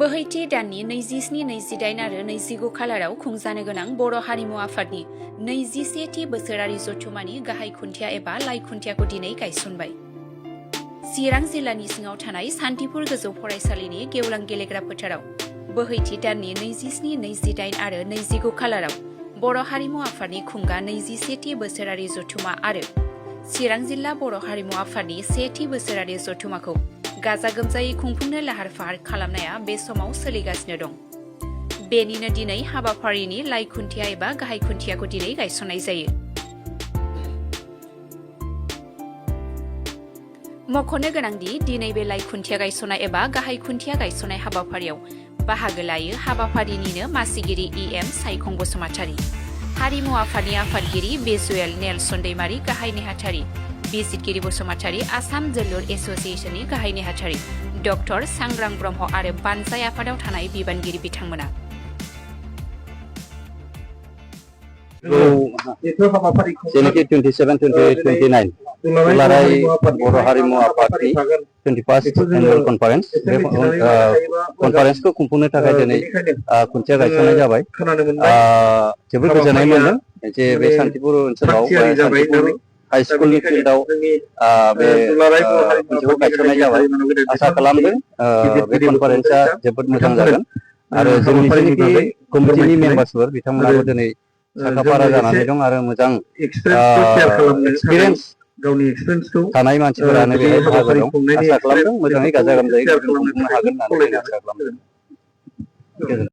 बोहैथि दाननि 27-28 आरो 29 खालाराव खुंजानो गोनां बर' हारिमु आफादनि 21थि बोसोरारि जथुमानि गाहाय खुन्थिया एबा लाइ खुन्थियाखौ दिनै गायसनबाय। चिरां जिल्लानि सिङाव थानाय सान्तिपुर गोजौ फरायसालिनि गेवलां गेलेग्रा फोथाराव बोहैथि दाननि 27-28 आरो 29 खालाराव बर' हारिमु आफादनि खुंगा 21थि बोसोरारि जथुमा आरो चिरां जिल्ला बर' हारिमु आफादनि 1थि बोसोरारि जथुमाखौ गाजा गोमजायै खुंफुंनो लाहार फाहार खालामनाया बे समाव सोलिगासिनो दं। बेनिनो दिनै हाबाफारिनि लाइ खुन्थिया एबा गाहाय खुन्थियाखौ दिनै गायसननाय जायो। मख'नो गोनांदि दिनै बे लाइ खुन्थिया गायसननाय एबा गाहाय खुन्थिया गायसननाय हाबाफारियाव बाहागो लायो हाबाफारिनिनो मासिगिरि इएम सायखं बसुमतारी, हारिमु आफादनि आफादगिरि बेजुएल नेलसन दैमारि गाहाय नेहाथारि, बिजितगिरि बसुमतारी, आसाम जोलुर एस'सिएशननि गाहाय नेहाथारि डक्टर सांग्रां ब्रह्म आरो बानजाय आफादाव थानाय बिबानगिरि बिथांमोना। जेनेखि 27-29 दुलाराय बर' हारिमु आफादनि 21st एनुवेल कनफारेन्स बे कनफारेन्सखौ खुंफुंनो थाखाय दिनै खुन्थिया गायसननाय जाबाय। जोबोद गोजोननाय मोनदों जे बे सान्तिपुर ओनसोलाव सान्तिपुर हाई स्कुलनि फिल्डआव बे खुन्थियाखौ गायसननाय जाबाय। आसा खालामदों बे कनफारेन्सआ जोबोद मोजां जागोन आरो जोंनि जेनेखि कमिटिनि मेम्बार्सफोर बिथांमोनाबो दिनै साखाफारा जानानै दं आरो मोजां एक्सपिरियेन्स थानाय मानसिफोरानो बेहाय बाहागो दं। आसा खालामदों मोजाङै गाजा गोमजायै खुंफुंनो हागोन होननानै आसा खालामदों।